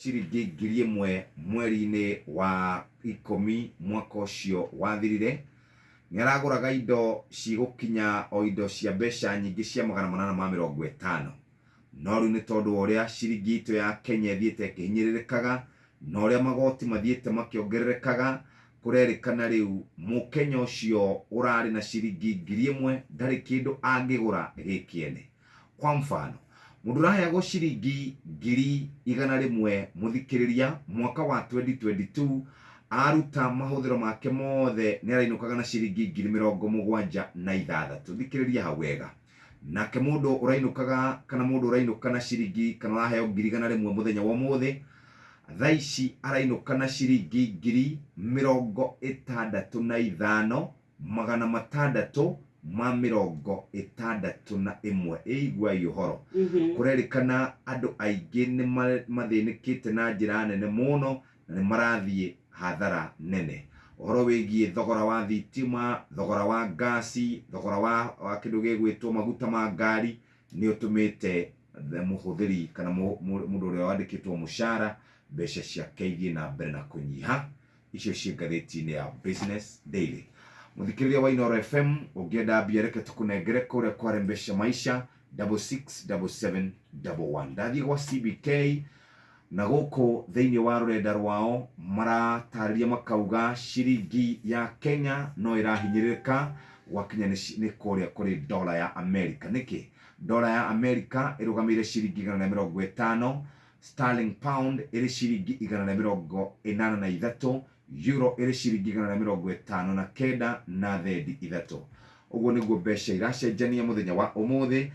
Ciringi 1,000 mweri-inĩ wa 10 mwaka ũcio wathirire, nĩ aragũraga indo cigũkinya o indo cia mbeca nyingĩ cia 850. No rĩu nĩ tondũ wa ũrĩa ciringi itũ ya Kenya ĩthiĩte ĩkĩhinyĩrĩrĩkaga na ũrĩa magoti mathiĩte makĩongererekaga, kũrerĩkana rĩu Mũkenya ũcio ũrarĩ na ciringi 1,000 ndarĩ kĩndũ angĩgũra gĩ kĩene. Kwa mfano, mũndũ ũraheagwo ciringi 100,000 mũthikĩrĩria mwaka wa 2022 aruta mahũthĩro make mothe nĩ arainũkaga na ciringi 76,000. Thikĩrĩria hau wega. Nake mũndũ ũrainũkaga kana mũndũ ũrainũka na ciringi kana ũraheo 100,000 mũthenya wa ũmũthĩ thaa ici arainũka na ciringi 65,661. Ĩiguai ũhoro. Kũrerĩkana andũ aingĩ nĩ mathĩnĩkĩte na njĩra nene mũno na nĩ marathiĩ hathara nene. Ũhoro wĩgiĩ thogora wa thitima, thogora wa ngasi, thogora wa kĩndũ gĩgwĩtwo maguta ma ngari nĩ ũtũmĩte mũhũthĩri kana mũndũ ũrĩa wandĩkĩtwo mũcara mbeca ciake ithiĩ na mbere na kũnyiha. Icio ciĩ ngathĩti-inĩ ya Business Daily. Mũthikĩrĩria wa Inooro FM, ũngĩenda mbia reke tũkũnengere kũrĩa kwa Rembesha Maisha 667711. Ndathiĩ gwa CBK na gũkũ thĩinĩ wa rũrenda rwao maratarĩria makauga ciringi ya Kenya no ĩrahinyĩrĩrĩka gwakinya nĩ kũrĩa kũrĩ dola ya Amerika. Nĩkĩ? Dola ya Amerika ĩrũgamĩire ciringi 150, Sterling pound ĩrĩ ciringi 183, euro ĩrĩ ciringi 159 na thendi 3. Ũguo nĩguo mbeca iracenjania mũthenya wa ũmũthĩ.